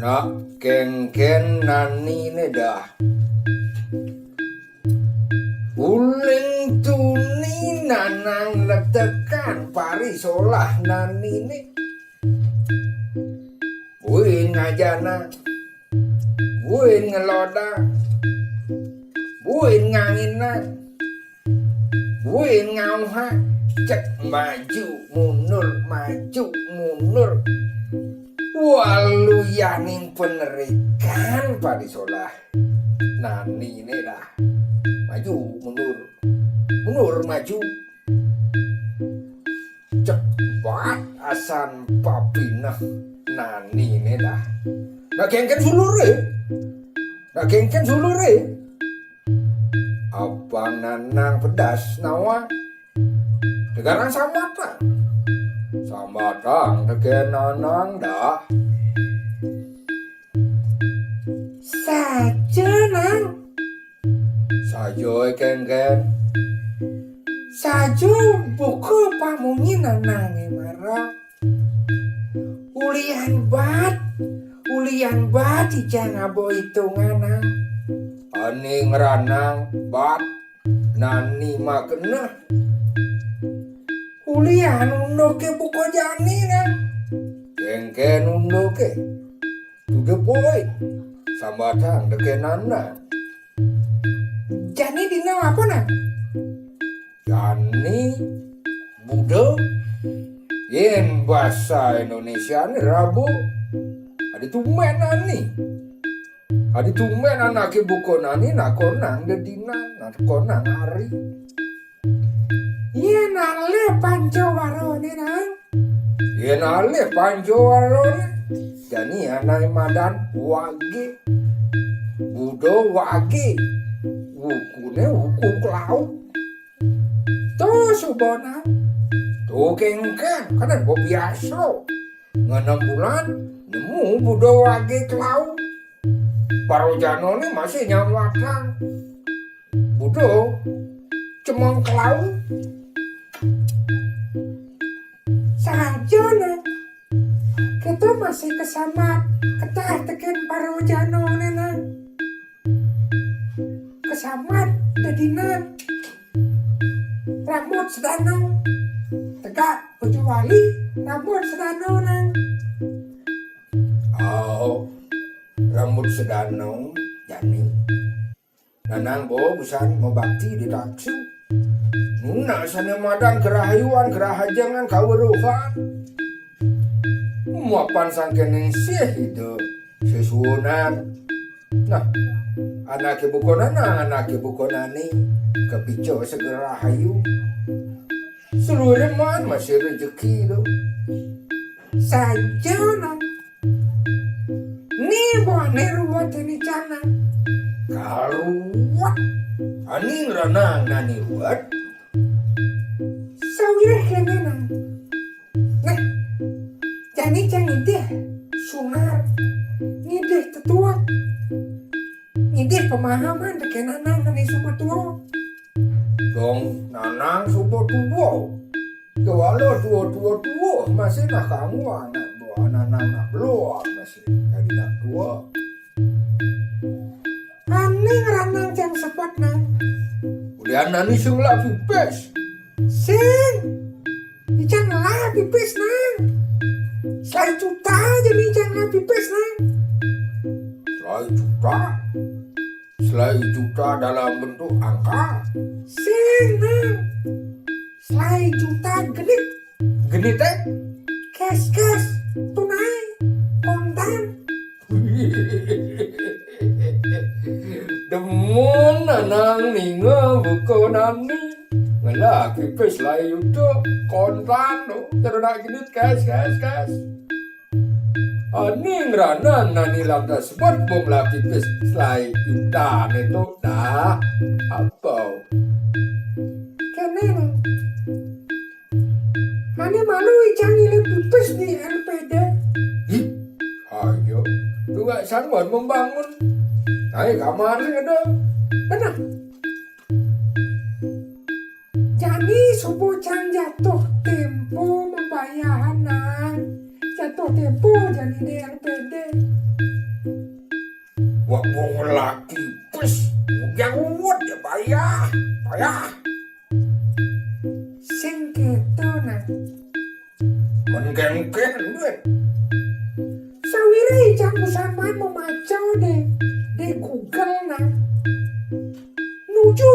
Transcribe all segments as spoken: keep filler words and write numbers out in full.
Nak kengken naniné dah. Uling tuni nanang letekan parisolah naniné. Buin ngajana, buin ngeloda, buin ngangina, buin ngauha, cek maju mundur, maju mundur. Waluyaning penerikan parisolah naniné dah. Maju mundur, mundur maju. Cek bat asan papineh naniné dah. Nak kengken suluré. Nak kengken suluré. Abang nanang pedas nawa. Tegarang sambatang. Sambatang tekén nanang dah. Saja, Nang. Saja, kengken. Saja buka pamunyi nanangé mara. Ulian bat, ulian bat ijang aba itungan, Nang. Ané ngranang bat nani makeneh. Ulian unduké buka jani, Nang. Kengken unduké. Tuda poin. Sambatang tekén nanang. Jani dina apa, Nang? Jani Buda. Yén basa Indonésiané Rabu. Adi tumbén nani. Adi tumbén anaké buka nani nakonang dedina, nakonang ari. Yén alih pancawarané, Nang. Yén alih pancawarané, jani anaké madan wagé. Buda wagé. Wukuné wuku klau. To suba, Nang. To kengken, kan aba biasa. Ngenem bulan, nemu Buda wagé klau. Parojanané masih nyambatang. Buda cemeng klau. Saja, Nang. Kita masih kesambat, ketah tekén parojanané, Nang. Kesambat dadina rambut sedana. Tegak baju wali, rambut sedana, Nang. Oh, rambut sedana, jani. Nanang ba busan mabakti di taksu. Nunas sané madan karahayuan, karahajengan, kaweruhan. Mapan sangkening sih Ida sesuunan. Nah, anaké buka nanang, anaké buka nani, kapica segera rahayu. Saluiring maan masih rejeki to. Saja, Nang. Ni buané ruwet ini canang. Karuwet. Ané ngranang nani ruwet. Sawiréh kéné, Nang. Nah, jani cang ngidih sunar, ngidih tetuek, ngidih pemahaman tekén nanang ané suba tua. Dong nanang suba tua. Kéwala tua-tua tua, masih nah kamu anak buah nanang nak beluak masih. Dadi nak tua. Ané ngranang cang sebet, Nang. Ulian nani sing ngelah pipis. Sing. Icang ngelah pipis, Nang. Selai juta jani icang ngelah pipis, Nang. Selai juta? Selai juta dalam bentuk angka? Sing, Nang. Selai juta genit. Genit, eh? Cash, cash. Tunai. Kontan. Demen nanang ninga buka nani. Ngelah pipis selai juta kontan to. Cara nak genit, cash, cash, cash. Ané ngranang nani lantas sebet ba ngelah pipis selai juta né to dah. Apa? Kéné, Nang. Ané malu icang ngiling pipis di R P D. Ih, ayo. Tugas sanggup membangun. Naik kamar sing ada. Benar. Jani suba cang jatuh tempo mabayahan, Nang. Jatuh Tempo jani di L P D. Wah, wong laki pes, yang uwet ya bayah, bayah. Sing kéto, Nang. Men kéngkén duit. Sawiré ijang busan mamaca di, di Google, Nang. Nuju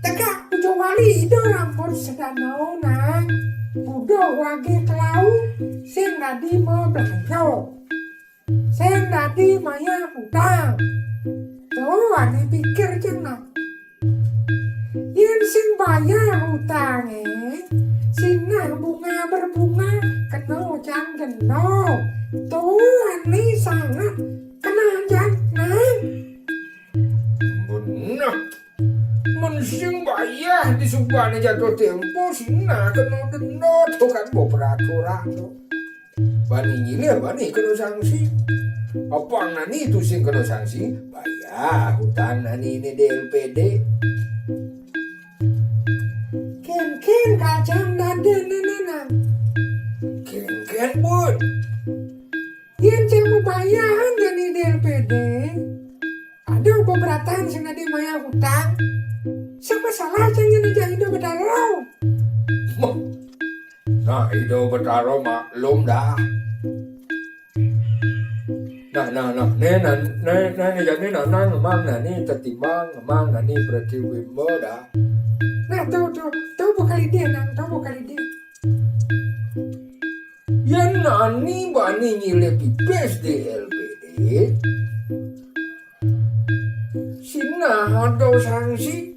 tegak puja wali Ida Rambut Sedana, Nang. Buda wagé kelau sing dadi mablanja. Sing dadi mayah utang. To ané pikir cang, Nang. Yén sing bayah utangé, sinah bunga berbunga kena cang denda. To ané sanget kena cang, Nang. Beneh. Men sing bayah disubané jatuh tempo, sinah kena denda, to kan bo peraturan to. Bani nyilih, bani kena sanksi. Apang nani to sing kena sanksi? Bayah utang nani né di L P D. Kénkén kacang dadi né, Nang. Kénkén, Bun. Yén cang mabayahan jani di L P D, ada beberatan sing dadi mayah utang. Sapa salah cang jani jak Ida Betara? Meh. Nah, Ida Betara maklum dah. Nah, nah, nah, né, nah, né, nah, né, jani nah, nah, ngemang nani tetimbang, ngemang nani pratiwimba dah. Nah, to, to, to bakal idih, Nang, to bakal idih. Yén nani bani nyilih pipis di L P D, sinah ada sanksi.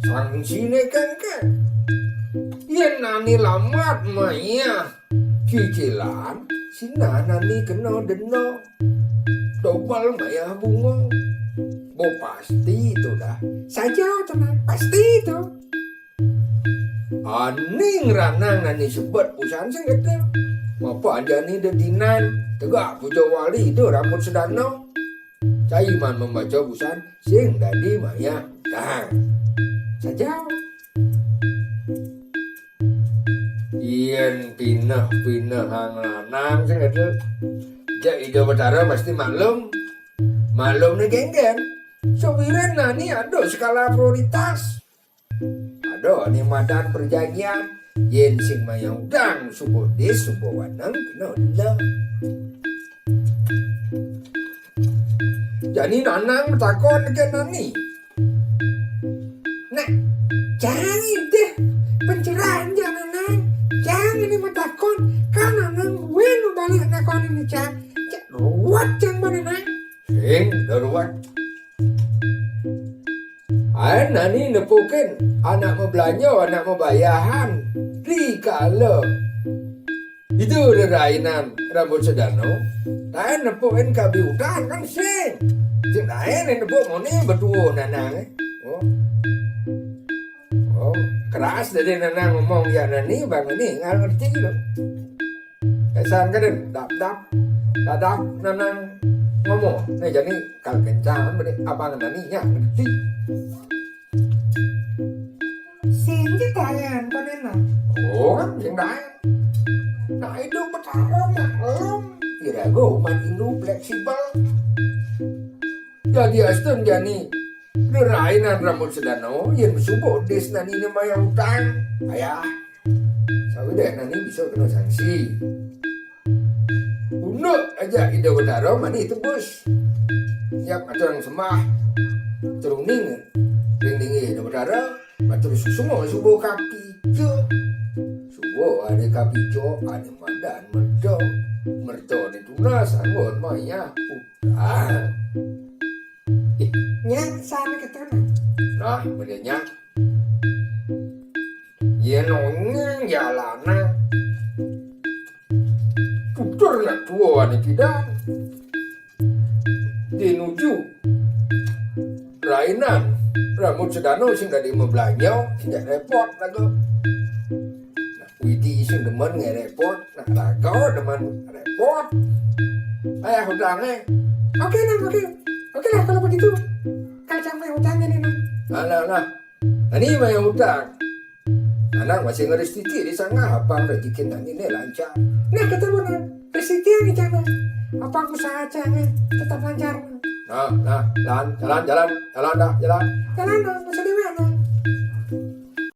Sanksiné kénkén. Yén nani lambat mayah cicilan, sinah nani kena denda. Dobel mayah bunga. Bo pasti to dah. Saja to, Nang, pasti to. Ané ngranang nani sebet busan sing kéto. Mapan jani dedinan, tegak puja wali Ida Rambut Sedana. Cai man mamaca busan sing dadi mayah utang. Saja. Yén pineh-pinehang lanang sing kéto, jak Ida Betara pasti maklum. Maklumné kénkén. Sawiréh nani ada skala prioritas. Ada ané madan perjanjian, yén sing mayah utang suba dis, suba waneng kena denda. Jani Nanang matakon ka nani. Nah, cang idih pencerahan jak Nanang. Cang ini matakon, kan Nanang buin mabalik nakonin cang. Cang ruwet cang ba Nanang. Sing da ruwet. Aén nani nepukin anak mablanja, anak mabayahan. Rikala Ida rerainan Rambut Sedana, taén nepukin kapiutang kan sing. Sing taén nepuk muni betuuh Nanang, eh. Oh. Oh, keras dadi Nanang ngomong, ya nani bang ini nggak ngerti lo. Kesan kadén, dap dap, dadap Nanang ngomong. Nah, jani kal kencang bani abang nani nggak ngerti. Sing taén panenna. Oh, kan sing taén. Nah, Ida Betara maklum. Iraga umat Hindu fleksibel. Dadi astun jani rerainan Rambut Sedana, yén suba dis nani né mayah utang. Ayah. Sawiréh nani bisa kena sanksi. Unduk ajak Ida Betara mani tebus. Nyiap ngaturang sembah. Teruning ring linggih Ida Betara, matur suksma suba kapica. Suba ané kapica, ané madan merta. Merta ané tunas anggon mayah utang. Ih, nya sané kéto, Nang. Nah, bener nya. Yén onyang jalanan putur nak tua ané pidan. Di nuju rainan Rambut Sedana sing dadi mablanja, sing dadi répot lagu. Nah, Widi sing demen ngerépot, nah, raga demen répot. Ayah utangé. Oke, Nang, oke. Oke lah kalau begitu. Kacang mayah utang ini, Nang. Nah, nah, nah. Nani mayah utang? Nanang masih ngeris titi di sanggah, apang rejekin nani né lancar. Nah, ketemu, Nang. Siti yang di sana. Apa aku saja tetap lancar. Nah, nah, jalan, jalan, jalan, jalan dah, jalan. Jalan dong, masa dewe no.